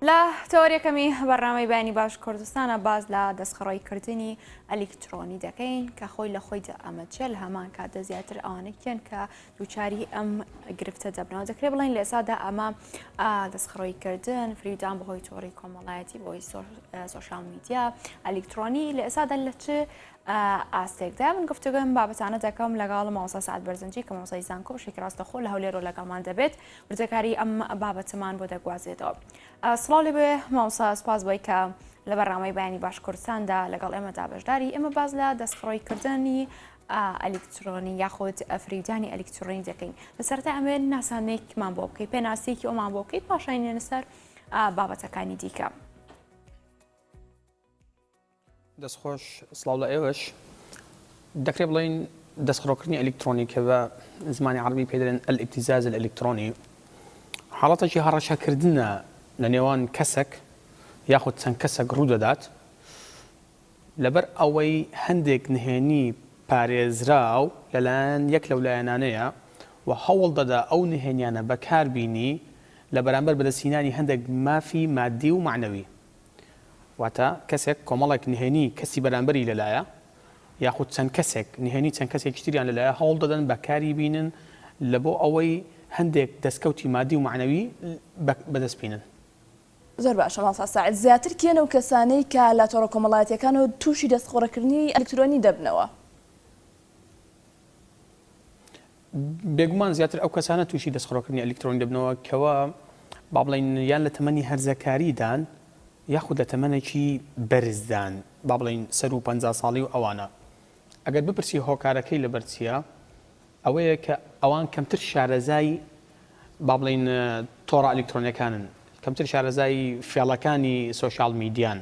لە تەوەر یەکەمی بەرنامەی بەیانی باش کوردستانە باس لە دەستخەڕۆی کردنی ئەلیکترۆنی دەکەین کە خۆی لە خۆیدا ئەمە چیە لە هەمان کاتدا زیاتر ئەوانە کێن کە دووچاری ئەم گرفتە دەبنەوە دەکرێت بڵێن لە ئێسادا ئەمە دەستخەڕۆی کردن فریودان بەهۆی تۆڕی کۆمەڵایەتی بۆی سۆشیال میدیا ئەلیکترۆنی لە ئێسادا لە چ ئاستێکدا من گفتوگۆی ئەم بابەتانە دەکەم لەگەڵ مامۆستا سەعد بەرزنجی کە مامۆستای زانکۆ بەشێکی ڕاستەخۆ لە هەولێرەوە لەگەڵمان دەبێت وردەکاری ئەم بابەتەمان بۆ دەگوازێتەوە. سڵاو لێ بێ مامۆستا سپاس بۆی کە لە بەرنامەی بەیانی باش کوردستاندا لەگەڵ ئێمەدا بەشداری ئێمە باس لە دەستخڕۆیکردنی ئەلیکترۆنی یاخود فریودانی ئەلیکترۆنی دەکەین لە سەرەتا ئەمێ ناسانێکمان بۆ بکەی پێناسێکی ئەومان بۆ بکەیت پاشان سەر بابەتەکانی دیکە. دەست خۆش سڵاو لە ئێوەش. دەکرێت بڵێین دەستخڕۆکردنی ئەلیکترۆنی کە بە زمانی عەرەبی پێ دەڵێن الابتزاز الالکترۆنی حاڵەتێکی هەڕەشەکردنە لە نێوان کەسێک یاخود چەند کەسێک ڕوو دەدات لەبەر ئەوەی هەندێک نهێنی پارێزراو لەلایەن یەک لەو لایەنانەیە و هەوڵ دەدا ئەو نهێنیانە بەکاربینی لە بەرامبەر بەدەستهینانی هەندێک مافی مادی و مەعنەوی. واتە کەسێک کۆمەڵێک نهێنی کەسی بەرامبەری لەلایە یاخود چەند کەسێک نهێنی چەند کەسێکی تریان لەلایە هەوڵ دەدەن بەکاری بینن لە بۆ ئەوەی هەندێک دەستکەوتی مادی و مەعنەوی بەدەست بینن. زۆر باشە مامۆستا ساعد زیاتر کێن ئەو کەسانەی کە لە تۆڕە کۆمەڵایەتیەکانەوە توشی دەستخۆڕەکردنی ئەلیکترۆنی دەبنەوە؟ بێگومان زیاتر ئەو کەسانە تووشی دەستخڕۆکردنی ئەلیکترۆنی دەبنەوە کەوا با بڵێین یان لە تەمەنی هەرزەکاریدان یاخود لە تەمەنێکی بەرزدان با بڵێین سەروو 50 ساڵی و ئەوانە ئەگەر بپرسی هۆکارەکەی لەبەر چییە ئەوەیە کە ئەوان کەمتر شارەزای با بڵێین تۆڕە ئەلیکترۆنیەکانن، کەمتر شارەزای فێڵەکانی سۆشیال میدیان.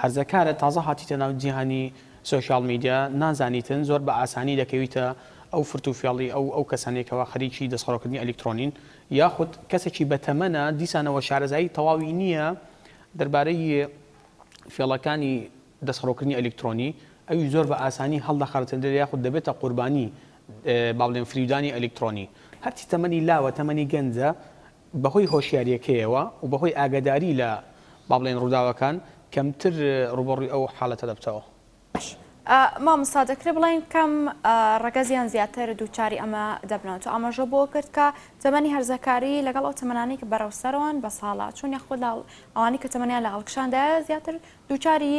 هەرزەکارە تازە هاتیتە ناو جیهانی سۆشیال میدیا نازانیتن زۆر بە ئاسانی دەکەویتە ئەو فرت و فێڵی ئەو ئەو کەسانەی کەوا خەریکی دەستخەڕۆکردنی ئەلیکترۆنین یاخود کەسێکی بەتەمەنە دیسانەوە شارەزایی تەواوی نییە دەربارەی فێڵەکانی دەستخەڕۆکردنی ئەلیکترۆنی ئەویش زۆر بە ئاسانی هەڵدەخەڵەتێندرێت یاخود دەبێتە قوربانی با بڵێن فریودانی ئەلیکترۆنی. هەرچی تەمەنی لاوە، تەمەنی گەنجە، بەهۆی هۆشیارییەکەیەوە و بەهۆی ئاگاداری لە با بڵێین ڕووداوەکان، کەمتر ڕووبەڕووی ئەو حاڵەتە دەبتەوە. باش مامۆستا دەکرێت بڵێین کام ڕەگەزیان زیاتر دووچاری ئەمە دەبنەوە؟ تۆ ئاماژە بۆ کرد کە تەمەنی هەرزەکاری لەگەڵ ئەو تەمەنانەی کە بەرەو سەرەوەن بە ساڵا چوون یاخود ئەوانەی کە تەمەنیان لە هەڵکشاندایە زیاتر دووچاری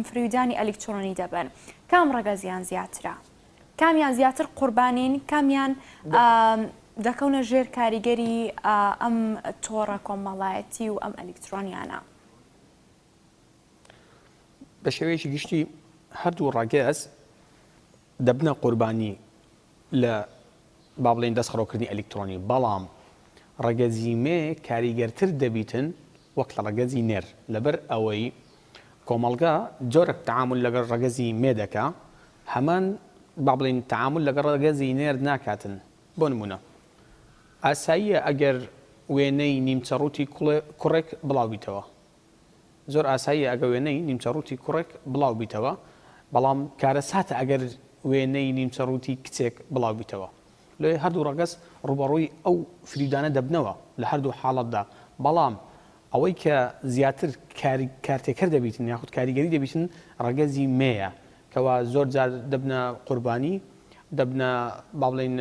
فریودانی ئەلیکترۆنی دەبن کام ڕەگەزیان زیاترە؟ کامیان زیاتر قوربانین کامیان دەکەونە ژێر کاریگەری ئەم تۆڕە کۆمەڵایەتی و ئەم ئەلیکترۆنیانە؟ بە شێوەیەکی گشتی هەردوو ڕەگەز دەبنە قوربانی لە با بڵێین دەستخڕۆکردنی ئەلیکترۆنی، بەڵام ڕەگەزی مێ کاریگەرتر دەبیتن وەک لە ڕەگەزی نێر، لەبەر ئەوەی کۆمەڵگا جۆرەک تەعامول لەگەڵ ڕەگەزی مێ دەکا هەمان با بڵێین تەعامول لەگەڵ ڕەگەزی نێر ناکاتن، بۆ نموونە ئاساییە ئەگەر وێنەی نیمچە ڕووتی کوڕێک بڵاو بیتەوە، زۆر ئاساییە ئەگە وێنەی نیمچە ڕووتی کوڕێک بڵاو بیتەوە، بەڵام کارەساتە ئەگەر وێنەی نیمچە ڕووتی کچێک بڵاو بیتەوە. لۆیە هەردوو ڕەگەز ڕووبەڕووی ئەو فریودانە دەبنەوە لە هەردوو حاڵەتدا، بەڵام ئەوەی کە زیاتر کارتێکەر دەبیتن یاخود کاریگەری دەبیتن ڕەگەزی مێیە کەوا زۆر جار دەبنە قوربانی، دەبنە با بڵێین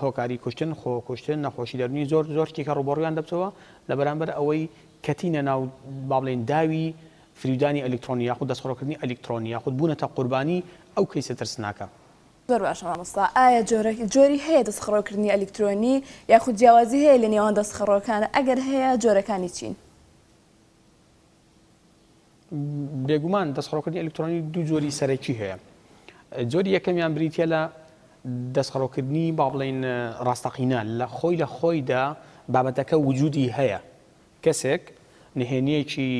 هۆکاری کوشتن، خۆکوشتن، نەخۆشی دەروونی زۆر زۆر شتی کە ڕووبەڕوویان دەبتەوە لە بەرامبەر ئەوەی کەتینە ناو با بڵێین داوی فریودانی ئەلیکترۆنی یاخود دەستخڕۆکردنی ئەلیکترۆنی یاخود بوونەتە قوربانی ئەو کەیسە ترسناکە. زۆر باشە مامۆستا ئایا جۆرە جۆری هەیە دەستخەڕۆکردنی ئەلیکترۆنی یاخود جیاوازی هەیە لە نێوان دەستخەڕۆکان ئەگەر هەیە جۆرەکانی چین؟ بێگومان دەستخەڕۆکردنی ئەلیکترۆنی دوو جۆری سەرەکی هەیە جۆری یەکەمیان بریتە لە دەستخەڕۆکردنی با بڵێین ڕاستەقینە لە خۆی لە خۆیدا بابەتەکە وجودی هەیە کەسێک نهێنیەکی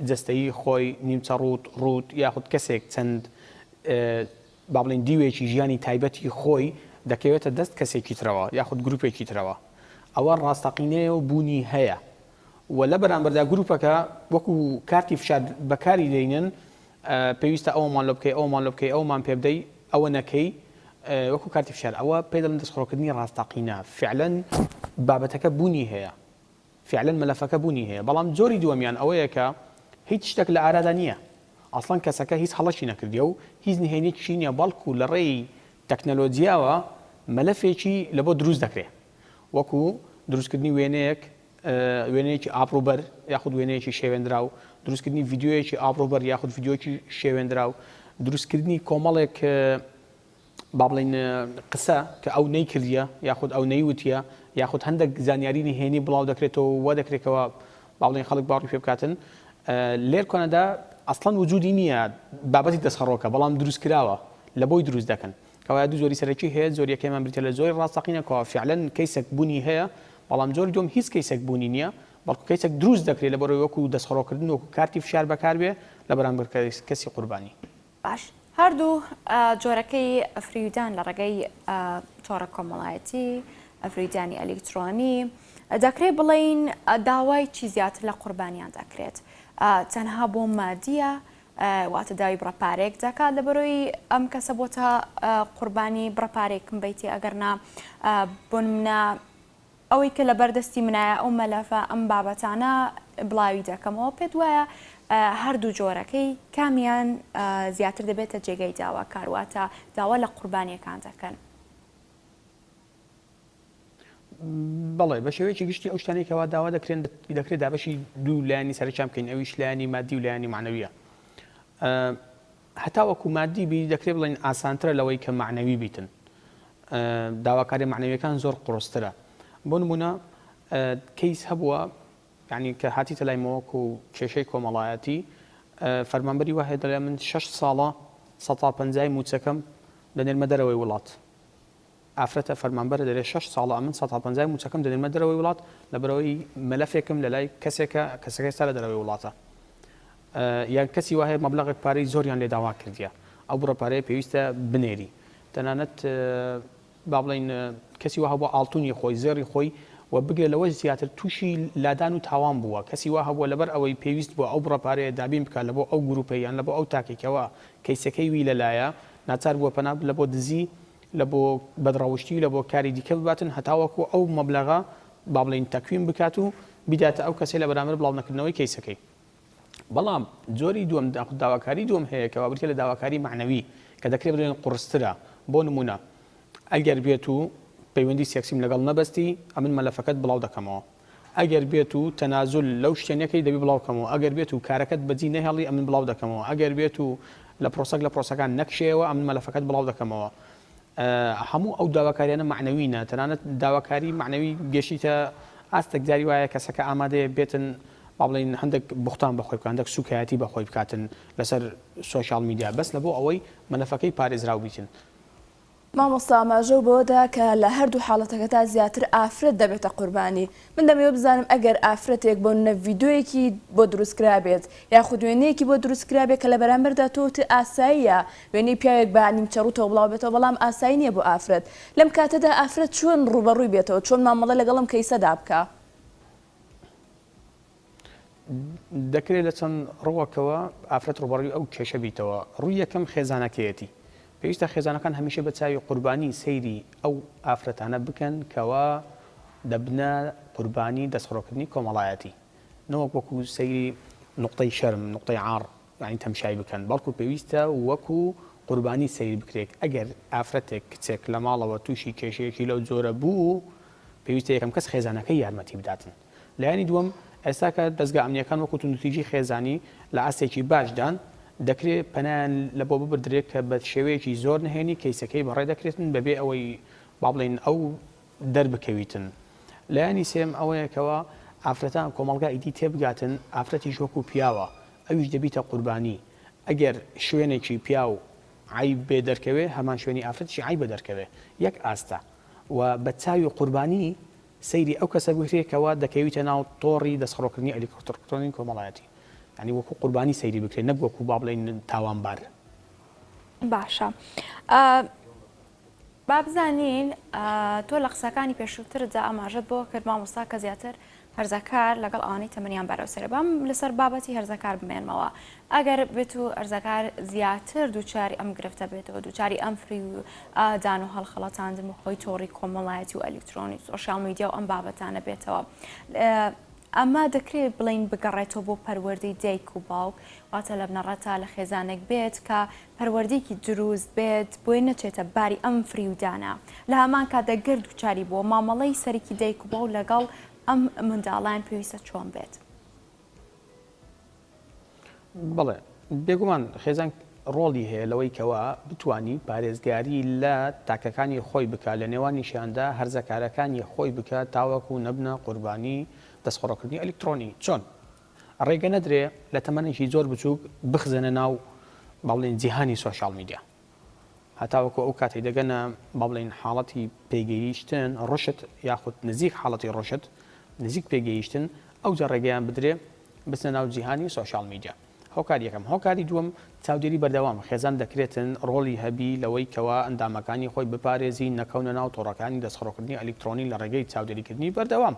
جەستەیی خۆی نیمچە ڕووت ڕووت یاخود کەسێک چەند با بڵێین دیوێکی ژیانی تایبەتی خۆی دەکەوێتە دەست کەسێکی ترەوە یاخود گروپێکی ترەوە ئەوە ڕاستەقینەیە و بوونی هەیە و لە بەرامبەردا گروپەکە وەکو کارتی فشار بەکاری دێنن پێویستە ئەوەمان لۆ بکەی ئەوەمان لۆ بکەی ئەومان پێ بدەی ئەوە نەکەی وەکو کارتی فشار ئەوە پێ دەڵێن دەستخڕۆکردنی ڕاستەقینە فعلەن بابەتەکە بوونی هەیە. فعلەن مەلەفەکە بوونی هەیە، بەڵام جۆری دووەمیان ئەوەیە کە هیچ شتێک لە ئارادا نییە، ئەسڵەن کەسەکە هیچ هەڵەشی نەکردیە و هیچ نهێنیەکیشی نییە، بەڵکو لە ڕێی تەکنەلۆجیاوە مەلەفێکی لە بۆ دروست دەکرێ وەکو دروستکردنی وێنەیەک، وێنەیەکی ئابڕووبەر یاخود وێنەیەکی شێوێندراو، دروستکردنی ڤیدیۆیەکی ئابڕووبەر یاخود ڤیدیۆیەکی شێوێندراو، دروستکردنی کۆمەڵێک با بڵێین قسە کە ئەو نەیکردیە یاخود ئەو نەیوتیە یاخود هەندێک زانیاری نهێنی بڵاو دەکرێتەوە و وا دەکرێت کەوا با بڵێین خەڵک باوەڕی پێ بکاتن لێر کۆنەدا ئەسڵەن وجودی نییە بابەتی دەستخەڕۆکە بەڵام دروست کراوە لە بۆی دروست دەکەن کەوایە دوو جۆری سەرەکی هەیە جۆری یەکەمیان بریتیە لە جۆری ڕاستەقینە کەوا فعلەن کەیسێک بوونی هەیە بەڵام جۆری دووەم هیچ کەیسێک بوونی نییە بەڵکو کەیسێک دروست دەکرێت لەبەرەوەی وەکو دەستخەڕۆکردن وەکو کارتی فشار بەکاربێ لە بەرامبەر کەسی قوربانی. باش هەردوو جۆرەکەی فریودان لە ڕێگەی تۆڕە کۆمەڵایەتی، فریودانی ئەلیکترۆنی، دەکرێت بڵێین داوای چی زیاتر لە قوربانیان دەکرێت؟ تەنها بۆ مادیە واتە داوی بڕە پارەیەک دەکات لەبەرەوەی ئەم کەسە بۆتە قوربانی بڕە پارێکم بیتێ ئەگەر نا بۆ نمونە ئەوەی کە لەبەر دەستی منایە ئەو مەلەفە ئەم بابەتانە بڵاوی دەکەمەوە پێت وایە هەردوو جۆرەکەی کامیان زیاتر دەبێتە جێگای داواکار واتە داوا لە قوربانیەکان دەکەن؟ بەڵێ بە شێوەیەکی گشتی ئەو شتانەی کەوا داوا دەکرێن دەکرێت دابەشی دوو لایەنی سەرەکیان بکەین ئەویش لایەنی مادی و لایەنی مەعنەویە. هەتاوەکو مادی بی دەکرێ بڵێین ئاسانترە لەوەی کە مەعنەوی بیتن. داواکاریە مەعنەویەکان زۆر قوڕسترە. بۆ نمونە کەیس هەبووە یانی کە هاتیتە لای مەوەکو کێشەی کۆمەڵایەتی فەرمانبەری وا هەیە دەڵێ من شەش ساڵە سەتا پەنجای موچەکەم دەنێرمە دەرەوەی وڵات. ئافرەتە فەرمانبەرە دەرێ شەش ساڵە ئەمن سەتا پەنجای موچەکەم دەنێرمە دەرەوەی وڵات لەبەرئەوەی مەلەفێکم لەلای کەسێکە کەسەکە ئێستا لە دەرەوەی وڵاتە یان کەسی وا هەیە مەبلەغێک پارەی زۆریان لێ داوا کردیە ئەو بڕە پارەیە پێویستە بنێری تەنانەت با بڵێین کەسی وا هەبووە ئاڵتونی خۆی زێڕی خۆی و بگرە لەوەش زیاتر تووشی لادان و تاوان بووە کەسی وا هەبووە لەبەر ئەوەی پێویست بووە ئەو بڕە پارەیە دابین بکات لە بۆ ئەو گروپەی یان لە بۆ ئەو تاکێک کەوا کەیسەکەی وی لەلایە ناچار بووە پەنا لە بۆ دزی لە بۆ بەدڕەوشتی و لە بۆ کاری دیکە بباتن هەتاوەکو ئەو مەبلەغە با بڵێین تەکوین بکات و بیداتە ئەو کەسەی لە بەرامبەر بڵاونەکردنەوەی کەیسەکەی. بەڵام جۆری دووەم یاخود داواکاری دووەم هەیە کەوا بریتیە لە داواکاری مەعنەوی کە دەکرێت بڵێین قوڕسترە بۆ نموونە ئەگەر بێت و پەیوەندی سێکسیم لەگەڵ نەبەستی ئەمن مەلەفەکەت بڵاو دەکەمەوە ئەگەر بێت و تەنازول لەو شتە نەکەی دەبی بڵاو کەمەوە ئەگەر بێت و کارەکەت بەجی نەهێڵی ئەمن بڵاو دەکەمەوە ئەگەر بێت و لە پرۆسەک لە پرۆسەکان نەکشێیەوە ئەمن مەلەفەکەت بڵاو دەکەمەوە هەموو ئەو داواکاریانە مەعنەوینە تەنانەت داواکاری مەعنەوی گەشتیتە ئاستێک جاری وایە کەسەکە ئامادەیە بێتن با بڵێین هەندێک بوختان بەخۆی بکات هەندێک سوکایەتی بەخۆی بکاتن لەسەر سۆشیال میدیا بەس لە بۆ ئەوەی مەلەفەکەی پارێزراو بیتن. مامۆستا ئاماژەو بەوە دا کە لە هەردوو حاڵەتەکەدا زیاتر ئافرەت دەبێتە قوربانی، من دەمەوێت بزانم ئەگەر ئافرەتێک بۆ نمونە ڤیدۆیەکی بۆ دروست کرابێت یاخود وێنەیەکی بۆ دروست کرابێت کە لە بەرامبەردا تۆ وتت ئاساییە وێنەی پیاوێک بە نیمچە ڕووتەوە بڵاو بێتەوە بەڵام ئاسایی نییە بۆ ئافرەت لەم کاتەدا ئافرەت چۆن ڕووبەڕووی بێتەوە چۆن مامەڵە لەگەڵ ئەم کەیسەدا بکا؟ دەکرێت لە چەند ڕووەکەوە ئافرەت ڕووبەڕووی ئەو کێشە بیتەوە، ڕووی یەکەم خێزانەکەیەتی، پێویستە خێزانەکان هەمیشە بە چاوی قوربانی سەیری ئەو ئافرەتانە بکەن کەوا دەبنە قوربانی دەستخڕۆکردنی کۆمەڵایەتی، نەوەک وەکو سەیری نوقتەی شەرم، نوقتەی عار یانی تەمشای بکەن، بەڵکو پێویستە وەکو قوربانی سەیر بکرێت، ئەگەر ئافرەتێک، کچێک لە ماڵەوە تووشی کێشەیەکی لەو جۆرە بوو، پێویستە یەکەم کەس خێزانەکەی یارمەتی بداتن. لایەنی دووەم، ئێستا کە دەزگا ئەمنییەکان وەکو توندوتیژی خێزانی لە ئاستێکی باشدان، دەکرێ پەنایان لە بۆ ببردرێ کە بە شێوەیەکی زۆر نهێنی کەیسەکەی بەڕێ دەکرێتن بەبێ ئەوەی با بڵێین ئەو دەربکەویتن. لایەنی سێیەم ئەوەیە کەوا ئافرەتان کۆمەڵگا ئیدی تێبگاتن ئافرەتیش وەکو پیاوە ئەویش دەبیتە قوربانی ئەگەر شوێنێکی پیاو عەیب بێ دەرکەوێ هەمان شوێنی ئافرەتیشی عەیبە دەرکەوێ یەک ئاستە و بە چاوی قوربانی سەیری ئەو کەسە بکرێ کەوا دەکەویتە ناو تۆڕی دەستخڕۆکردنی ئەلیکترۆنی کۆمەڵایەتی یانی وەکو قوربانی سەیری بکرێ نەک وەکو با بڵێین تاوانبار. باشە با بزانین تۆ لە قسەکانی پێشووتردا ئاماژەت بۆ کرد مامۆستا کە زیاتر هەرزەکار لەگەڵ ئەوانەی تەمەنیان بەرەو سەرە بام لەسەر بابەتی هەرزەکار بمێنمەوە ئەگەر بێت و هەرزەکار زیاتر دووچاری ئەم گرفتە بێتەوە دووچاری ئەم فری و دان و هەڵخەڵەتاندن و خۆی تۆڕی کۆمەڵایەتی و ئەلیکترۆنی سۆشیال میدیا و ئەم بابەتانە بێتەوە. ئەمە دەکرێت بڵێین بگەڕێتەوە بۆ پەروەردەی دایک و باوک، واتە لە بنەڕەتا لە خێزانێک بێت کە پەروەردەیەکی دروست بێت بۆیە نەچێتە باری ئەم فریودانە، لە هەمان کاتدا گەر دووچاری بووە مامەڵەی سەرەکی دایک و باوک لەگەڵ ئەم منداڵان پێویستە چۆن بێت؟ بەڵێ بێگومان خێزان ڕۆڵی هەیە لەوەی کەوا بتانی پارێزگاری لە تاکەکانی خۆی بکە لە نێوانیشیاندا هەرزەکارەکانی خۆی بکە تاوەکو نەبنە قوربانی دەستخەڕۆکردنی ئەلیکترۆنی چۆن ڕێگە نەدرێ لە تەمەنێکی زۆر بچووک بخزێنە ناو با بڵێین جیهانی سۆشیال میدیا هەتاوەکو ئەو کاتەی دەگەنە با بڵێین حاڵەتی پێگەیشتن ڕشت یاخود نزیک حاڵەتی ڕشت نزیک پێگەیشتن ئەوجا ڕێگەیان بدرێ بچنە ناو جیهانی سۆشیال میدیا هۆکاری یەکەم هۆکاری دووەم چاودێری بەردەوام خێزان دەکرێتن ڕۆڵی هەبی لەوەی کەوا ئەندامەکانی خۆی بپارێزی نەکەونە ناو تۆڕەکانی دەستخەڕۆکردنی ئەلیکترۆنی لە ڕێگەی چاودێریکردنی بەردەوام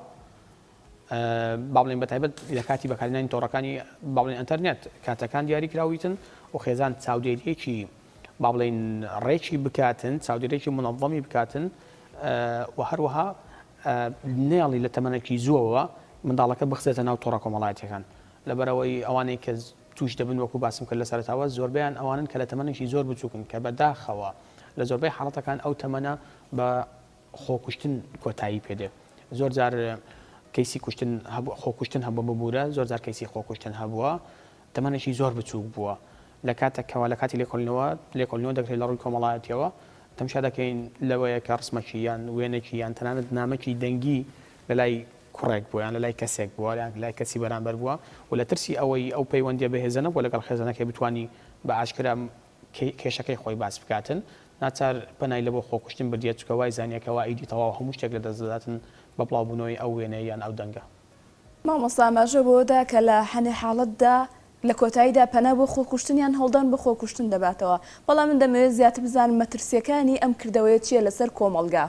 با بڵێین بەتایبەت لە کاتی بەکارهێنانی تۆڕەکانی با بڵێین ئەنتەرنێت کاتەکان دیاری کراویتن و خێزان چاودێریەکی با بڵێین ڕێکی بکاتن چاودێریەکی منەظەمی بکاتن و هەروەها نێڵی لە تەمەنێکی زووەوە منداڵەکە بخزێتە ناو تۆڕە کۆمەڵایەتیەکان لەبەرەوەی ئەوانەی کە توش دەبن وەکو باسم کرد لە سەرەتاوە زۆربەیان ئەوانن کە لە تەمەنێکی زۆر بچووکن کە بەداخەوە لە زۆربەی حاڵەتەکان ئەو تەمەنە بە خۆکوشتن کۆتایی پێدێ زۆر جار کەیسی کوشتن هەبوو خۆکوشتن هەبووە ببورە زۆر جار کەیسی خۆکوشتن هەبووە تەمەنێکی زۆر بچووک بووە لە کاتێک کەوا لە کاتی لێکۆڵینەوە لێکۆڵینەوە دەکرێت لە ڕووی کۆمەڵایەتیەوە تەمشا دەکەین لەوەیە کە ڕسمەکی یان وێنێکی یان تەنانەت نامەکی دەنگی لە لای کوڕێک بووە یان لە لای کەسێک بووە یان لای کەسی بەرامبەر بووە و لە ترسی ئەوەی ئەو پەیوەندیە بەهێزە نەبووە لەگەڵ خێزانەکەی بتوانی بە ئاشکرا کێشەکەی خۆی باس بکاتن، ناچار پەنای لەبۆ خۆکوشتن بردیە، چونکە وای زانیە کەوا ئیدی تەواو هەموو شتێک لەدەست دەداتن بە بڵاوبوونەوەی ئەو وێنەیە یان ئەو دەنگە. مامۆستا ئاماژە بەوەدا کە لە هەنێ حاڵەتدا لە کۆتاییدا پەنا بۆ خۆکوشتن یان هەوڵدان بۆ خۆکوشتن دەباتەوە، بەڵام من دەمەوێت زیاتر بزانم مەترسییەکانی ئەم کردەوەیە چییە لەسەر کۆمەڵگا؟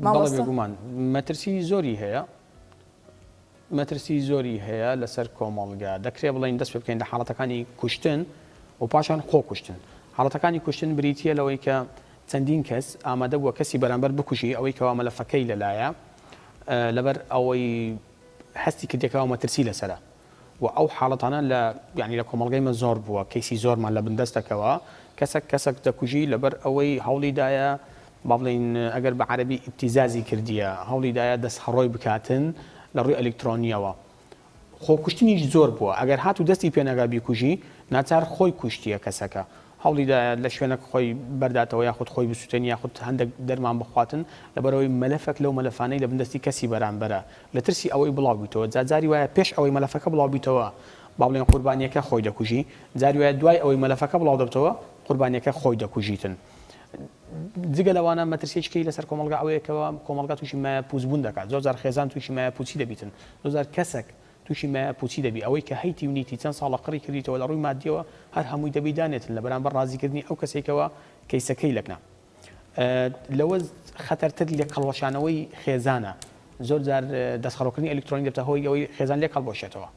بەڵێ بێگومان مەترسی زۆری هەیە مەترسی زۆری هەیە لەسەر کۆمەڵگا دەکرێ بڵین دەست پێ بکەین لە حاڵەتەکانی کوشتن و پاشان خۆ کوشتن حاڵەتەکانی کوشتن بریتە لەوەی کە چەندین کەس ئامادە بووە کەسی بەرامبەر بکوژی ئەوەی کەوا مەلەفەکەی لەلایە لەبەر ئەوەی هەستی کردێکەوە مەترسی لەسرە وە ئەو حاڵەتانە لە یانی لە کۆمەڵگەی مە زۆر بووە کەیسی زۆرمان لە بن دەستەکەوە کەسەک کەسەک دەکوژی لەبەر ئەوەی هەوڵی دایە با بڵێین ئەگەر بە عەرەبی ئیبتیزازی کردیە هەوڵی دایە دەست هەڕۆی بکاتن لە ڕووی ئەلیکترۆنیەوە خۆکوشتنیش زۆر بووە ئەگەر هاتوو دەستی پێ نەگا بیکوژی ناچار خۆی کوشتیە کەسەکە هەوڵی دایە لە شوێنەک خۆی بەرداتەوە یاخود خۆی بسوتێنی یاخود هەندێک دەرمان بخواتن لەبەرئەوەی مەلەفەک لەو مەلەفانەی لە بن دەستی کەسی بەرامبەرە لە ترسی ئەوەی بڵاو بیتەوە جا جاری وایە پێش ئەوەی مەلەفەکە بڵاو بیتەوە با بڵێین قوربانیەکە خۆی دەکوژی جاری وایە دوای ئەوەی مەلەفەکە بڵاو دەبتەوە قوربانیەکە خۆی دەکوژیتن جگە لەوانە مەترسیەکی کەی لەسەر کۆمەڵگا ئەوەیە کەوا کۆمەڵگا تووشی مایەپووچ بوون دەکات زۆر جار خێزان تووشی مایەپووچی دەبیتن زۆر جار کەسەک تووشی مایەپووچی دەبی، ئەوەی کە هەیتی و نیتی چەند ساڵە قڕی کردیتەوە لە ڕووی مادیەوە هەر هەمووی دەبی دانێتن لە بەرامبەر ڕازیکردنی ئەو کەسەی کەوا کەیسەکەی لەکنە. لەوە خەتەرتر لێکهەڵوەشانەوەی خێزانە، زۆر جار دەستخەڕۆکردنی ئەلیکترۆنی دەبتە هۆی ئەوەی خێزان لێک هەڵبوەشێتەوە.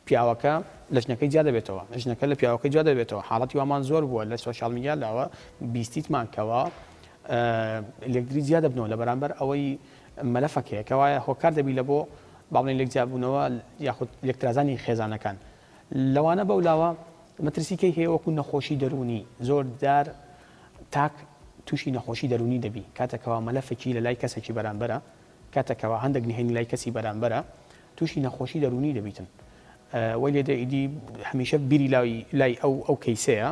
پیاوەکە لە ژنەکەی جیا دەبێتەوە، ژنەکە لە پیاوەکەی جیا دەبێتەوە، حاڵەتی وامان زۆر بووە لە سۆشیال میدیا لاوە بیستیتمان کەوا لێکدری جیا دەبنەوە لە بەرامبەر ئەوەی مەلەفەک هەیە کەوایە هۆکار دەبی لە بۆ با بڵێین لێکجیابوونەوە یاخود لێکترازانی خێزانەکان لەوانە بەو لاوە مەترسی کەی هەیە وەکو نەخۆشی دەروونی زۆر جار تاک تووشی نەخۆشی دەروونی دەبی کاتێکەوە مەلەفێکی لە لای کەسێکی بەرامبەرە کاتێکەوە هەندێک نهێنی لای کەسی بەرامبەرە تووشی نەخۆشی دەروونی دەبیتن وەی لێ دێ ئیدی هەمیشە بیری لای لای ئەو ئەو کەیسەیە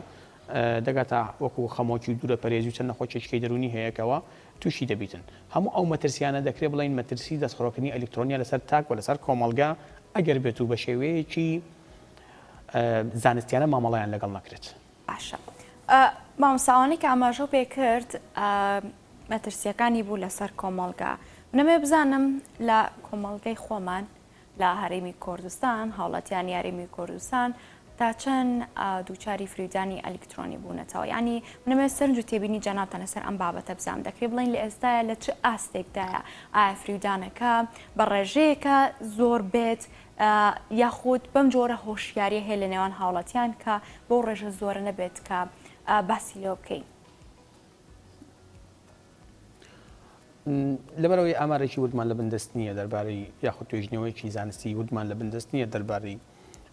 دەگاتە وەکو خەمۆکی و دوورە پەرێزی و چەند نەخۆشیەکی دەروونی هەیە کەوا تووشی دەبیتن هەموو ئەو مەترسیانە دەکرێ بڵێین مەترسی دەستخڕۆکردنی ئەلیکترۆنیە لەسەر تاک و لەسەر کۆمەڵگا ئەگەر بێت و بە شێوەیەکی زانستیانە مامەڵەیان لەگەڵ نەکرێت. باشە مامۆستا ئەوانەی کە ئاماژەو پێ کرد مەترسیەکانی بوو لەسەر کۆمەڵگا منەمێ بزانم لە کۆمەڵگەی خۆمان لە هەرێمی کوردستان هاوڵاتیانی هەرێمی کوردستان. تا چەند دووچاری فریودانی ئەلیکترۆنی بوونەتەوە؟ یانی من ئەمەوێت سەرنج و تێبینی جەنابتان لەسەر ئەم بابەتە بزانم، دەکرێت بڵێین لە ئێستایا لە چ ئاستێکدایە؟ ئایا فریودانەکە بە ڕێژەیەکە زۆر بێت یاخود بەم جۆرە هۆشیاریە هەیە لە نێوان هاوڵاتیان کە بەو ڕێژە زۆرە نەبێت کە باسی لێوە بکەین؟ لەبەرئەوەی ئامارێکی وردمان لە بندەست نییە دەربارەی یاخود توێژینەوەیەکی زانستی وردمان لە بندەست نییە دەربارەی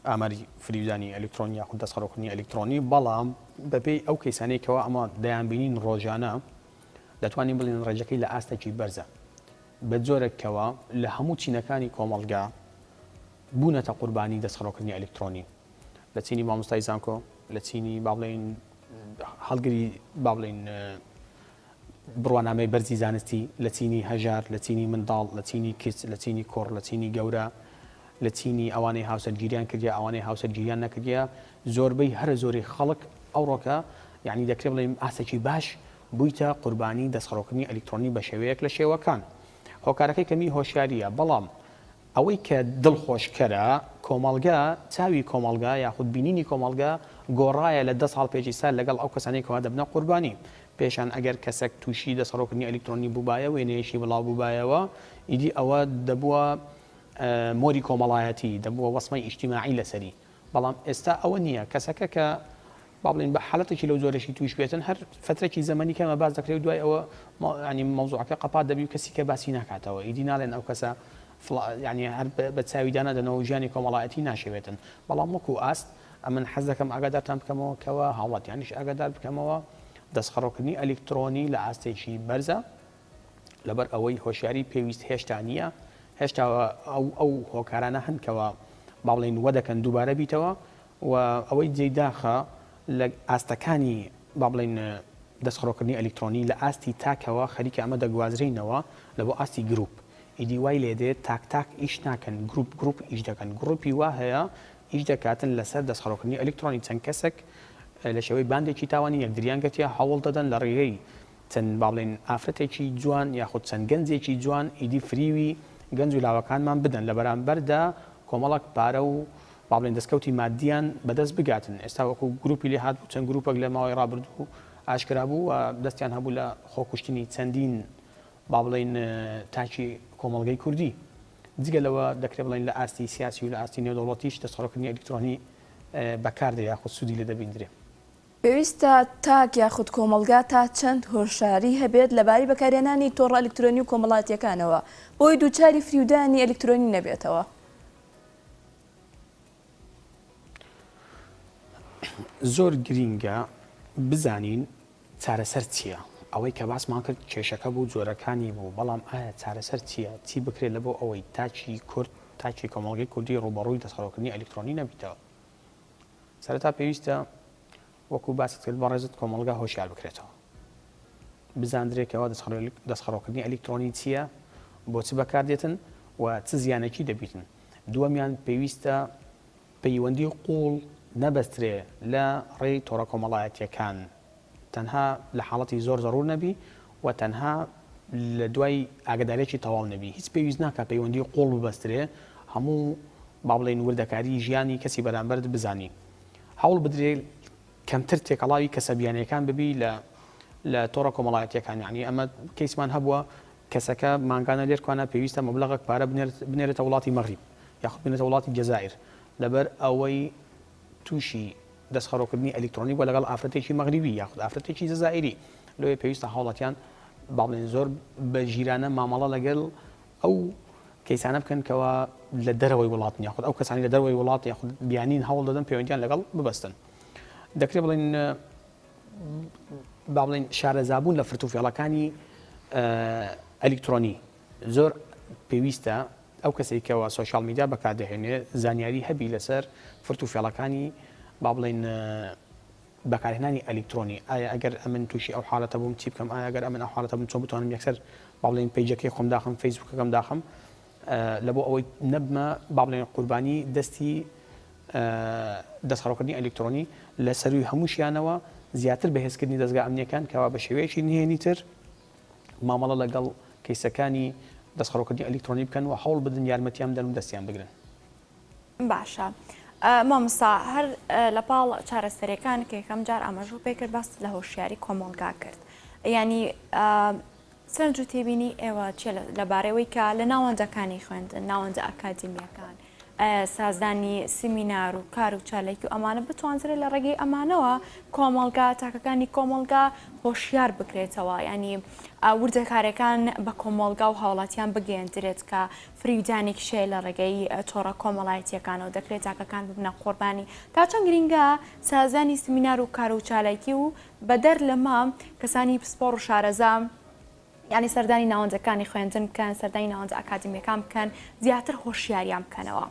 ئاماری فریودانی ئەلیکترۆنی یاخود دەستخەڕۆکردنی ئەلیکترۆنی، بەڵام بەپێی ئەو کەیسانەی کەوا ئەمە دەیانبینین ڕۆژانە دەتوانین بڵێین ڕێژەکەی لە ئاستێکی بەرزە بە جۆرێک کەوا لە هەموو چینەکانی کۆمەڵگا بوونەتە قوربانی دەستخەڕۆکردنی ئەلیکترۆنی لە چینی مامۆستای زانکۆ لە چینی با بڵێین هەڵگری با بڵێین بڕوانامەی بەرزی زانستی لە چینی هەژار، لە چینی منداڵ، لە چینی کچ، لە چینی کوڕ، لە چینی گەورە، لە چینی ئەوانەی هاوسەرگیریان کردیە، ئەوانەی هاوسەرگیریان نەکردیە، زۆربەی هەرە زۆری خەڵک ئەوڕۆکە یانی دەکرێ بڵێین ئاستێکی باش بوویتە قوربانی دەستخەڕۆکردنی ئەلیکترۆنی بە شێوەیەک لە شێوەکان. هۆکارەکەی کەمی هۆشیارییە، بەڵام ئەوەی کە دڵخۆشکەرە، کۆمەڵگە، چاوی کۆمەڵگە یاخود بینینی کۆمەڵگە گۆڕایە لە دە ساڵ پێش ئیستا لەگەڵ ئەو کەسانەی کەوا دەبنە قوربانی. پێشان ئەگەر کەسەک تووشی دەستخەڕۆکردنی ئەلیکترۆنی بووبایە وێنەیەکی بڵاو بووبایەوە ئیدی ئەوە دەبووە مۆری کۆمەڵایەتی، دەبووە وەسمەی ئیجتیماعی لەسەری. بەڵام ئێستا ئەوە نییە، کەسەکە کە با بڵێین بە حالەتێکی لەو جۆرەشی تووش بێتن هەر فترەکی زەمەنی کەمە باس دەکرێت و دوای ئەوە ینی مەوزوعەکە قەپات دەبی و کەسی کە باسی ناکاتەوە ئیدی ناڵێن ئەو کەسە ینی هەر بە چاوی دانادەنەوە و ژیانی کۆمەڵایەتی ناشێوێتن بەڵام وەکو ئاست ئەمن حەز دەکەم ئاگادارتان بکەمەوە کەەوە هاوڵاتیانیش ئاگادار بکەمەوە دەستخەڕۆکردنی ئەلیکترۆنی لە ئاستێکی بەرزە لەبەر ئەوەی هۆشیاری پێویست هێشتا نییە، هێشتا ئەو ئەو هۆکارانە هەن کەوا با بڵێین وە دەکەن دووبارە بیتەوە و ئەوەی جێی داخە لە ئاستەکانی با بڵێین دەستخڕۆکردنی ئەلیکترۆنی لە ئاستی تاکەوە خەریکە ئەمە دەگوازرێینەوە لە بۆ ئاستی گروپ ئیدی وای لێ دێت تاک تاک ئیش ناکەن گروپ گروپ ئیش دەکەن گروپی وا هەیە ئیش دەکاتن لەسەر دەستخەڕۆکردنی ئەلیکترۆنی چەند کەسێک لە شێوەی باندێکی تاوانی یەکدریان گرتیە هەوڵ دەدەن لە ڕێگەی چەند با بڵێین ئافرەتێکی جوان یاخود چەند گەنجێکی جوان ئیدی فریوی گەنج و لاوەکانمان بدەن لە بەرامبەردا کۆمەڵک پارە و با بڵێین دەستکەوتی مادیان بەدەست بگاتن ئێستا وەکو گروپی لێ هات بوو چەند گروپێک لە ماوەی ڕابردوو ئاشکرا بوو و دەستیان هەبوو لە خۆکوشتنی چەندین با بڵێین تاکی کۆمەڵگەی کوردی جگە لەوە دەکرێت بڵێین لە ئاستی سیاسی و لە ئاستی نێودەوڵەتیش دەستخەڕۆکردنی ئەلیکترۆنی بەکاردێ یاخود سوودی لێ دەبیندرێ. پێویستە تاک یاخود کۆمەڵگا تا چەند هۆشاری هەبێت لەبارەی بەکارهێنانی تۆڕە ئەلیکترۆنی و کۆمەڵاتییەکانەوە بۆی دووچاری فریودانی ئەلیکترۆنی نەبێتەوە؟ زۆر گرینگە بزانین چارەسەر چییە؟ ئەوەی کە باسمان کرد کێشەکە بوو جۆرەکانی بوو، بەڵام ئایا چارەسەر چییە؟ چی بکرێت لەبۆ ئەوەی تاکی کورد، تاکی کۆمەڵگەی کوردی ڕووبەڕووی دەستخەڕۆکردنی ئەلیکترۆنی نەبیتەوە؟ سەرەتا پێویستە وەکو باست کرد بەڕێزت کۆمەڵگا هۆشیار بکرێتەوە بزاندرێ کەوا دەستخەڕۆکردنی ئەلیکترۆنی چییە بۆ چ بەکاردێتن و چ زیانێکی دەبیتن دووەمیان پێویستە پەیوەندی قوڵ نەبەسترێ لە ڕێی تۆڕە کۆمەڵایەتیەکان تەنها لە حاڵەتی زۆر زەڕور نەبی و تەنها لە دوای ئاگەداریەکی تەواو نەبی هیچ پێویست ناکا پەیوەندی قوڵ ببەسترێ هەموو با بڵێین وردەکاری ژیانی کەسی بەرامبەرت بزانی هەوڵ بدرێ کەمتر تێکەڵاوی کەسە بیانیەکان ببی لە لە تۆڕە کۆمەڵایەتیەکان یعنی ئەمە کەیسمان هەبووە کەسەکە مانگانە لێرکوانە پێویستە مەبلەغێک پارە بنێرێتە وڵاتی مەغریب یاخود بنێرێتە وڵاتی جەزائیر لەبەر ئەوەی تووشی دەستخەڕۆکردنی ئەلیکترۆنی بووە لەگەڵ ئافرەتێکی مەغریبی یاخود ئافرەتێکی جەزائیری لۆیە پێویستە هاوڵاتیان با بڵێن زۆر بە ژیرانە مامەڵە لەگەڵ ئەو کەیسانە بکەن کەوا لە دەرەوەی وڵاتن یاخود ئەو کەسانی لە دەرەوەی وڵات یاخود بیانین هەوڵ دەدەن پەیوەندیان لەگەڵ ببەستن دەکرێت بڵێن با بڵێن شارەزابوون لە فرتوفێڵەکانی ئەلیکترۆنی زۆر پێویستە ئەو کەسەی کەوا سۆشیال میدیا بەکاردەهێنێ زانیاری هەبی لەسەر فرت و فێڵەکانی با بڵێین بەکارهێنانی ئەلیکترۆنی ئایا ئەگەر ئەمن تووشی ئەو حاڵەتە بووم چی بکەم ئایا ئەگەر ئەمن ئەو حاڵەتە بووم چۆن بتوانم یەکسەر با بڵێین پەیجەکەی خۆم داخم فەیسبووکەکەم داخم لە بۆ ئەوەی نەبمە با بڵێن قوربانی دەستی دەستخەڕۆکردنی ئەلیکترۆنی لە سەروی هەمووشیانەوە زیاتر بەهێزکردنی دەزگا ئەمنیەکان کەوا بە شێوەیەکی نهێنی تر مامەڵە لەگەڵ کەیسەکانی دەستخەڕۆکردنی ئەلیکترۆنی بکەن و هەوڵ بدەن یارمەتیان بدەن و دەستیان بگرن. باشە. مامۆستا هەر لە پاڵ چارەسەریەکان کە یەکەم جار ئاماژەو پێ کرد باست لە هۆشیاری کۆمەڵگا کرد یانی سەرنج و تێبینی ئێوە چیە لەبارەوەی کە لە ناوەندەکانی خوێندن ناوەندە ئەکادیمیەکان سازدانی سیمینار و کار و چالاکی و ئەمانە بتوانرێت لە ڕێگەی ئەمانەوە کۆمەڵگا تاکەکانی کۆمەڵگا هۆشیار بکرێتەوە ینی وردەکارەکان بە کۆمەڵگا و هاوڵاتیان بگەیەندرێت کە فریودانێکیش هەیە لە ڕێگەی تۆڕە کۆمەڵایەتییەکانەوە، دەکرێت تاکەکان ببنە قوربانی. تا چەند گرینگە سازدانی سمینار و کار و چالاکی و بەدەر لەمە کەسانی پسپۆڕ و شارەزا یانی سەردانی ناوەندەکانی خوێندن بکەن، سەردانی ناوەندە ئەکادیمییەکان بکەن، زیاتر هۆشیاریان بکەنەوە.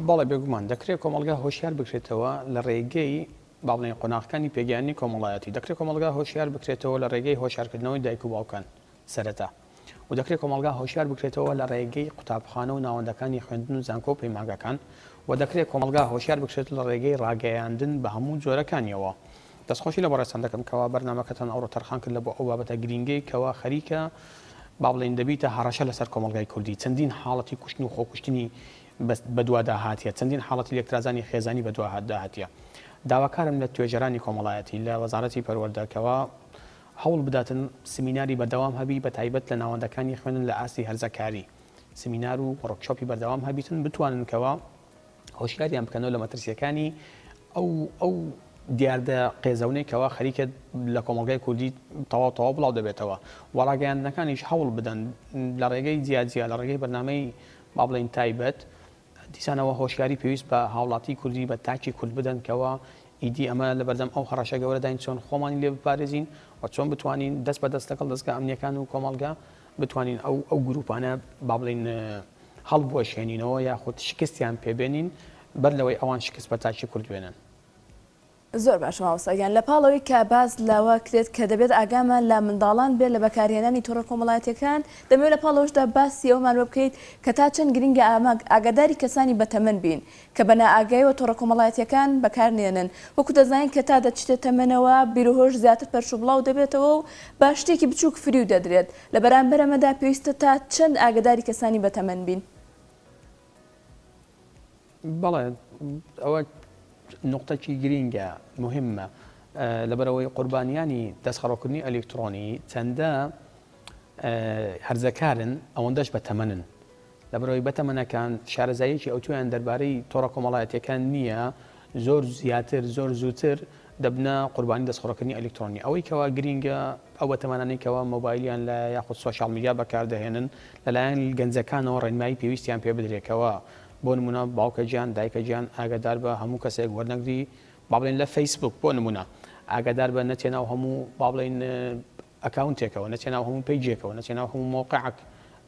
بەڵێ بێگومان دەکرێت کۆمەڵگا هۆشیار بکرێتەوە لە ڕێگەی با بڵێین قۆناغەکانی پێگەیاندنی کۆمەڵایەتی، دەکرێت کۆمەڵگا هۆشیار بکرێتەوە لە ڕێگەی هۆشیارکردنەوەی دایک و باوکان سەرەتا و دەکرێت کۆمەڵگا هۆشیار بکرێتەوە لە ڕێگەی قوتابخانە و ناوەندەکانی خوێندن و زانکۆ و پەیمانگاکان و دەکرێت کۆمەڵگا هۆشیار بکرێت لە ڕێگەی ڕاگەیاندن بە هەموو جۆرەکانیەوە. دەستخۆشی لە بەڕێزتان دەکەم کەوا بەرنامەکەتان ئەوڕۆ تەرخان کرد لە بۆ ئەو بابەتە گرینگەی کەوا خەریکە با بڵێین دەبیتە هەڕەشە لەسەر کۆمەڵگای کوردی چەندین حاڵەتی کوشتن و خۆکوشتنی بەدوادا هاتیە چەندین حاڵەتی لێکترازانی خێزانی بەدوادا هاتیە داواکارم لە توێژەرانی کۆمەڵایەتی لە وەزارەتی پەروەردە کەوا هەوڵ بداتن سمیناری بەردەوام هەبی بە تایبەت لە ناوەندەکانی خوێندن لە ئاستی هەرزەکاری سمینار و وۆرکشۆپی بەردەوام هەبیتن بتوانن کەوا هۆشیاریان بکەنەوە لە مەترسیەکانی ئەو ئەو دیاردە قێزەونەی کەوا خەریکە لە کۆمەڵگای کوردی تەواو تەواو بڵاو دەبێتەوە و ڕاگەیاندنەکانیش هەوڵ بدەن لە ڕێگەی جیاجیا لە ڕێگەی بەرنامەی با بڵێین تایبەت دیسانەوە هۆشیاری پێویست بە هاوڵاتی کوردی بە تاکی کورد بدەن کەوا ئیدی ئەمە لەبەردەم ئەو هەڕەشە گەورەداین چۆن خۆمانی لێ بپارێزین و چۆن بتوانین دەست بە دەست لەگەڵ دەزگا ئەمنیەکان و کۆمەڵگا بتوانین ئەو ئەو گروپانە با بڵێین هەڵبوەشێنینەوە یاخود شکستیان پێ بێنین بەر لەوەی ئەوان شکست بە تاکی کورد بێنن. زۆر باشە مامۆستا گیان لە پاڵ ئەوەی کە باس لەوە کرێت کە دەبێت ئاگامان لە منداڵان بێت لە بەکارهێنانی تۆڕە کۆمەڵایەتیەکان دەمەوێت لە پاڵ ئەوەشدا باسی ئەوەمان بۆ بکەیت کە تا چەند گرنگە ئاگاداری کەسانی بەتەمەن بین کە بە نائاگایەوە تۆڕە کۆمەڵایەتیەکان بەکار نێنن وەکو دەزانین کە تا دەچیتە تەمەنەوە بیروهۆش زیاتر پەرشوبڵاو دەبێتەوە و بە شتێکی بچوک فریو دەدرێت لە بەرامبەر ئەمەدا پێویستە تا چەند ئاگەداری کەسانی بەتەمەن بین؟ بەڵێ ئەوە نوقتەکی گرینگە مهمە لەبەرئەوەی قوربانیانی دەستخەڕۆکردنی ئەلیکترۆنی چەندە هەرزەکارن ئەوەندەش بەتەمەنن لەبەرئەوەی بەتەمەنەکان شارەزاییەکی ئەوتۆیان دەربارەی تۆڕە کۆمەڵایەتییەکان نییە، زۆر زیاتر زۆر زووتر دەبنە قوربانی دەستخڕۆکردنی ئەلیکترۆنی. ئەوەی کەوا گرینگە ئەو بەتەمەنانەی کەوا مۆبایلیان لایە یاخود social media بەکاردەهێنن لەلایەن گەنجەکانەوە ڕێنمایی پێویستیان پێ بدرێ کەوا بۆ نموونە باوکە گیان دایکە گیان ئاگاداربە هەموو کەسێک وەرنەگری با بڵێین لە فەیسبووک بۆ نموونە ئاگاداربە نەچێ ناو هەموو با بڵێین ئەکاونتێکەوە، نەچیە ناو هەموو page ێکەوە، نەچیە ناو هەموو مەوقعەک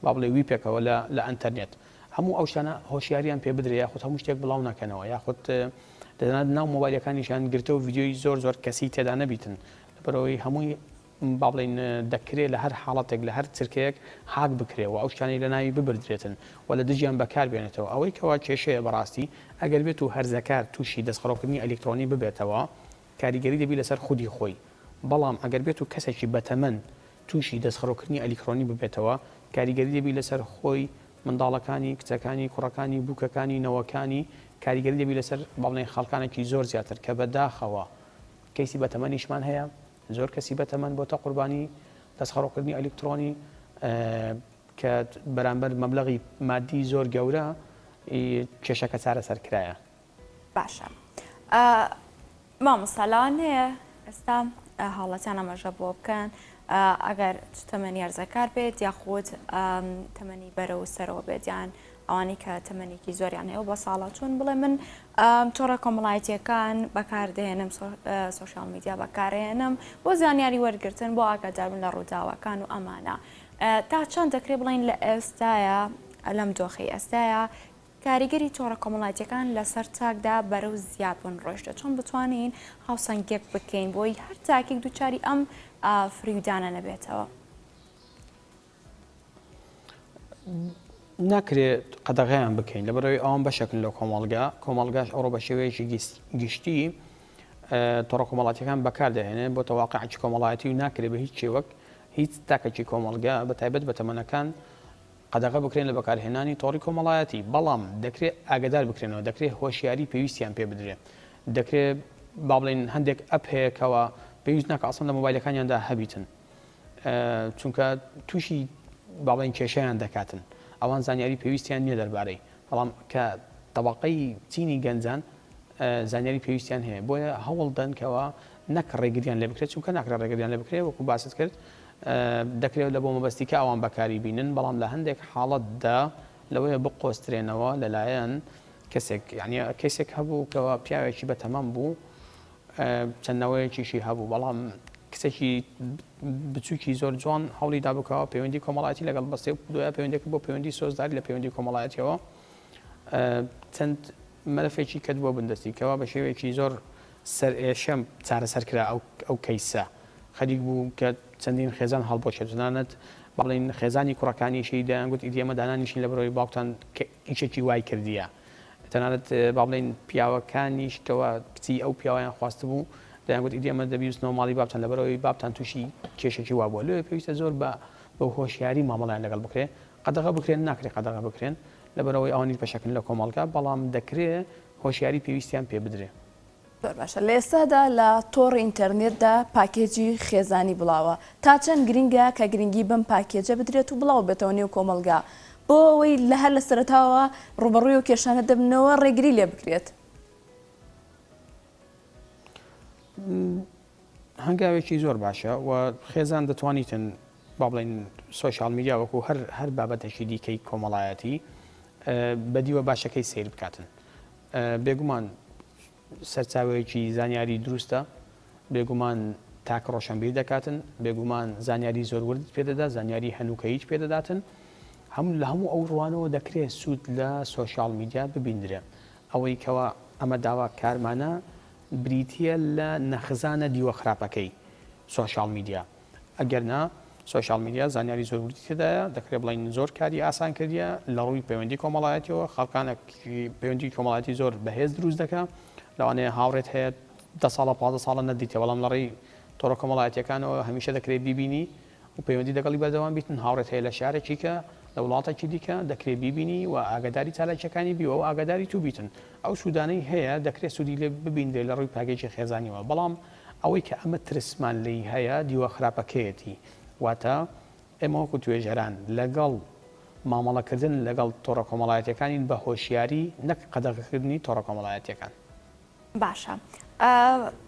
با بڵێ ویپێکەوە لە لە ئەنتەرنێت. هەموو ئەو شتانە هۆشیاریان پێ بدرێ یاخود هەموو شتێک بڵاو نەکەنەوە یاخود تەنانەت ناو مۆبایلەکانیشیان گرتە و ڤیدیۆی زۆر زۆر کەسی تێدا نەبیتن لەبەرئەوەی هەمووی با بڵێین دەکرێ لە هەر حاڵەتێک لە هەر چرکەیەک هاک بکرێ و ئەو شتانەی لە ناوی ببردرێتن و لە دژیان بەکار بێنێتەوە. ئەوەی کەوا کێشەیە بەڕاستی ئەگەر بێت و هەرزەکار تووشی دەستخەڕۆکردنی ئەلیکترۆنی ببێتەوە کاریگەری دەبی لەسەر خودی خۆی، بەڵام ئەگەر بێتو کەسێکی بەتەمەن تووشی دەستخەڕۆکردنی ئەلیکرۆنی ببێتەوە کاریگەری دەبی لەسەر خۆی، منداڵەکانی، کچەکانی، کوڕەکانی، بووکەکانی، نەوەکانی، کاریگەری دەبی لەسەر با بڵێین خەڵکانێکی زۆر زیاتر کە بەداخەوە کەیسی بەتەمەنیشمان هەیە، زۆر کەسی بەتەمەن بۆتە قوربانی دەستخەڕۆکردنی ئەلیکترۆنی کە بەرامبەر مەبلەغی مادی زۆر گەورە کێشەکە چارەسەر کرایە. باشە مامۆستا لەوانەیە ئێستا هاوڵاتیان ئاماژە بۆ بکەن ئەگەر چ تەمەنی هەرزەکار بێت یاخود تەمەنی بەرە و سەرەوە بێت یان ئەوانەی کە تەمەنێکی زۆریان هەیە و بە ساڵا چۆن بڵێ من تۆڕە کۆمەڵایەتیەکان بەکاردێنم social media بەکارێنم بۆ زانیاری وەرگتن بۆ ئاگاداربوون لە ڕووداوەکان و ئەمانە تا چەند دەکرێت بڵین لە ئێستاە لەم دۆخی ئێستاە کاریگەری تۆڕە کۆمەڵایەتیەکان لەسەر تاکدا بەرەو زیادبوون ڕۆیشتە، چۆن بتوانین هاوسەنگیەک بکەین بۆی هەر تاکێک دووچاری ئەم فریودانە نەبێتەوە؟ ناکرێت قەدەغەیان بکەین لەبەرئەوەی ئەوان بەشێکن لە کۆمەڵگا، کۆمەڵگاش ئەوڕۆ بە شێوەیەکی گشتی تۆڕە کۆمەڵاتیەکان بەکاردەهێنێت بۆتە واقعێکی کۆمەڵایەتی و ناکرێت بە هیچ شێوەک هیچ تاکێکی کۆمەڵگا بە تایبەت بە تەمەنەکان. قەدەغە بکرێن لە بەکارهێنانی تۆڕی کۆمەڵایەتی، بەڵام دەکرێ ئاگەدار بکرێنەوە، دەکرێ هۆشیاری پێویستیان پێ بدرێ، دەکرێ با بڵێین هەندێک ئەپ هەیە کەوا پێویست ناکا ئەسڵەن لە مۆبایلەکانیاندا هەبیتن، چونکە تووشی با بڵێین کێشەیان دەکاتن، ئەوان زانیاری پێویستیان نییە دەربارەی، بەڵام کە تەبەقەی چینی گەنجان زانیاری پێویستیان هەیە، بۆیە هەوڵ دەن کەوا نەک ڕێگریان لێ بکرێت، چونکە ناکرێت ڕێگریان لێ بکرێت وەکو باست کرد دەکرێت لە بۆ مەبەستی کە ئەوان بەکاری بینن، بەڵام لە هەندێک حاڵەتدا لەوەیە بقۆسترێنەوە لەلایەن کەسێک، یعنی کەیسێک هەبوو کەوا پیاوێکی بەتەمەن بوو چەند نەوەیەکیشی هەبوو، بەڵام کچێکی بچووکی زۆر جوان هەوڵی دا بکەوە پەیوەندی کۆمەڵایەتی لەگەڵ بەستێ و دوای پەیوەندێک بۆ پەیوەندی سۆزداری لە پەیوەندی کۆمەڵایەتیەوە چەند مەلەفێکی کەت بۆ بندەستی کەوا بە شێوەیەکی زۆر سەرئێشەم چارەسەر کرا ئەو ئەو کەیسە خەریک بوو کە چەندین خێزان هەڵبۆشێت تەنانەت بەڵین خێزانی کوڕەکانیشی دەیانگوت ئیدی ئێمە دانانیشین لە بەرەوەی باوکتان کە ئیشێکی وای کردیە تەنانەت با بڵێین پیاوەکانیش کەوا کچی ئەو پیاوەیان خواستبوو دەیانگوت ئیدی ئێمە دەبیوستنەوە ماڵی بابتان لەبەرئەوەی بابتان تووشی کێشێکی وا بووە لۆیە پێویستە زۆر بە بە هۆشیاری مامەڵەیان لەگەڵ بکرێ قەدەغە بکرێن ناکرێ قەدەغە بکرێن لەبەرئەوەی ئەوانیش بەشەکن لە کۆمەڵگا بەڵام دەکرێ هۆشیاری پێویستیان پێ بدرێ. زۆر باشە لە ئێستادا لە تۆڕی ئینتەرنێتدا پاکێجی خێزانی بڵاوە تا چەند گرنگە کە گرنگی بەم پاکێجە بدرێت و بڵاو بێتەوە نێو کۆمەڵگا بۆ ئەوەی لە هەر لە سەرەتاوە ڕووبەڕووی ئەو کێشانە دەبنەوە ڕێگری لێ بکرێت؟ هەنگاوێکی زۆر باشە و خێزان دەتوانیتن با بڵێین سۆشیال میدیا وەکو هەر هەر بابەتێکی دیکەی کۆمەڵایەتی بەدیوە باشەکەی سەیر بکاتن بێگومان سەرچاوەیەکی زانیاری دروستە، بێگومان تاک ڕۆشەنبیر دەکاتن، بێگومان زانیاری زۆر وردت پێ دەدات، زانیاری هەنووکەییت پێ دەداتن، هەم لە هەموو ئەو ڕوانەوە دەکرێ سوود لە سۆشیاڵ میدیا ببیندرێ. ئەوەی کەوا ئەمە داواکارمانە بریتییە لە نەخزانە دیوە خراپەکەی سۆشیاڵ میدیا. ئەگەرنا سۆشیال میدیا زانیاری زۆر وردی تێدایە، دەکرێت بڵێین زۆر کاری ئاسان کردیە لە ڕووی پەیوەندی کۆمەڵایەتیەوە، خەڵکانێک پەیوەندی کۆمەڵایەتی زۆر بەهێز دروست دەکا، لەوانەیە هاوڕێت هەیە دە ساڵە 15 ساڵە نەدیتە بەڵام لە ڕێی تۆڕە کۆمەڵایەتیەکانەوە هەمیشە دەکرێت بیبینی و پەیوەندی لەگەڵی بەردەوام بیتن، هاوڕێت هەیە لە شارێکی کە لە وڵاتێکی دیکە دەکرێت بیبینی و ئاگاداری چالاکیەکانی بی و ئەو ئاگاداری تو بیتن، ئەو سوودانەی هەیە دەکرێت سوودی لێ ببینرێت لە ڕووی پاکێجی خێزانیەوە، بەڵام ئەوەی کە ئەمە ترسمان لێی هەیە دیوە خراپەکەیەتی، واتە ئێمە وەکو توێژەران لەگەڵ مامەڵەکردن لەگەڵ تۆڕە کۆمەڵایەتیەکانین بە هۆشیاری نەک قەدەغەکردنی تۆڕە کۆمەڵایەتیەکان. باشە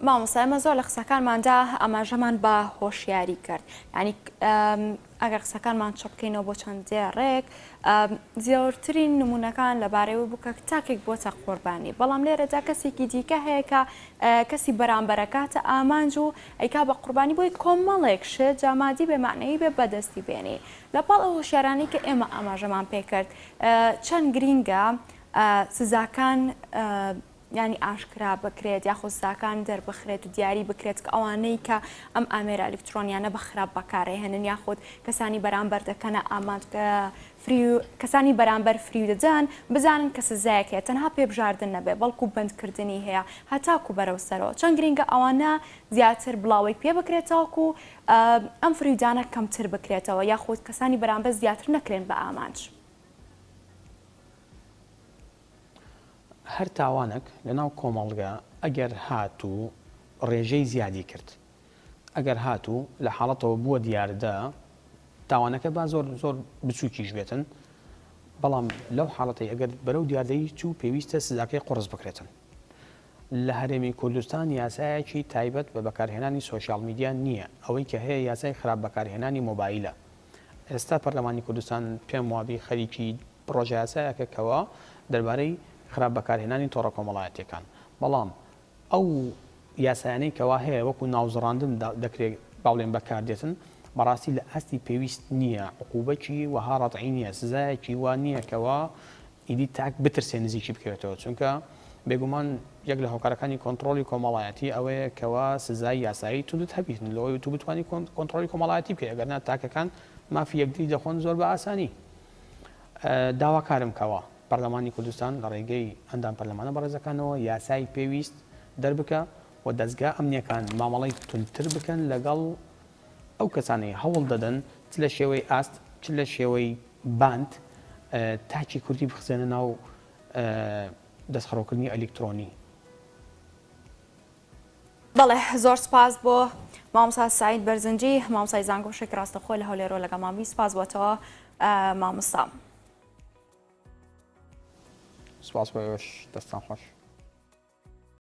مامۆستا ئێمە زۆر لە قسەکانماندا ئاماژەمان بە هۆشیاری کرد یعنی ئەگەر قسەکانمان چڕ بکەینەوە بۆ چەند دێڕێک، زۆرترین نموونەکان لەبارەیەوە بوو کە تاکێک بووەتە قوربانی، بەڵام لێرەدا کەسێکی دیکە هەیە کە کەسی بەرامبەرەکاتە ئامانج و ئەیکا بە قوربانی بۆی کۆمەڵێک شت جا مادی بێ مەعنەوی بێ بەدەستی بێنی. لەپاڵ ئەو هۆشیارانەی کە ئێمە ئاماژەمان پێکرد چەند گرینگە سزاکان یانی ئاشکرا بکرێت یاخود سزاکان دەربخرێت و دیاری بکرێت کە ئەوانەی کە ئەم ئامێرە ئەلیکترۆنیانە بە خراپ بەکارئەهێنن یاخود کەسانی بەرامبەر دەکەنە ئامانج کە فریو کەسانی بەرامبەر فریو دەدەن بزانن کە سزایەک هەیە تەنها پێبژاردن نەبێ بەڵکو بەندکردنی هەیە هەتاکو بەرەو سەرەوە چەند گرینگە ئەوانە زیاتر بڵاوەی پێ بکرێت تاکو ئەم فریودانە کەمتر بکرێتەوە یاخود کەسانی بەرامبەر زیاتر نەکرێن بە ئامانج. هەر تاوانەک لەناو کۆمەڵگە ئەگەر هاتوو ڕێژەی زیادی کرد، ئەگەر هاتوو لە حاڵەتەوە بووە دیاردە، تاوانەکە با زۆر زۆر بچووکیش بێتن، بەڵام لەو حاڵەتەی ئەگەر بەرەو دیاردەیی چوو پێویستە سزاکەی قوڕس بکرێتن. لە هەرێمی کوردستان یاسایەکی تایبەت بە بەکارهێنانی سۆشیاڵ میدیا نییە، ئەوەی کە هەیە یاسای خراپ بەکارهێنانی مۆبایلە. ئێستا پەرلەمانی کوردستان پێم وابی خەریکی پڕۆژەیاسایەکە کەوا دەربارەی خراپ بەکارهێنانی تۆڕە کۆمەڵایەتیەکان بەڵام ئەو یاسایانەی کەوا هەیە وەکو ناوزڕاندن دەکرێت با بڵێن بەکاردێتن بەڕاستی لە ئاستی پێویست نییە عقوبەکی وەها ڕەتعی نییە سزایەکی وا نییە کەوا ئیدی تاک بترسێ نزیکی بکەوێتەوە چونکە بێگومان یەک لە هۆکارەکانی کۆنتڕۆڵی کۆمەڵایەتی ئەوەیە کەوا سزای یاسایی توندت هەبیت لەوەی تو بتوانی کۆنتڕۆڵی کۆمەڵایەتی بکەی ئەگەرنا تاکەکان مافی یەکتری دەخۆن زۆر بە ئاسانی داواکارم کەوا پەرلەمانی کوردستان لە ڕێگەی ئەندام پەرلەمانە بەڕێزەکانەوە یاسای پێویست دەربکا و دەزگا ئەمنیەکان مامەڵەی توندتر بکەن لەگەڵ ئەو کەسانەی هەوڵ دەدەن چ لە شێوەی ئاست چ لە شێوەی. باند تاکی کوردی بخزێنە ناو دەستخەڕۆکردنی ئەلیکترۆنی. بەڵێ زۆر سپاس بۆ مامۆستا سەعید بەرزنجی مامۆستای زانکۆ بەشێکی ڕاستەوخۆ لە هەولێرەوە لەگەڵمان بووی سپاس بۆ تۆ مامۆستا. سپاس بۆ ئێوەش دەستان خۆش.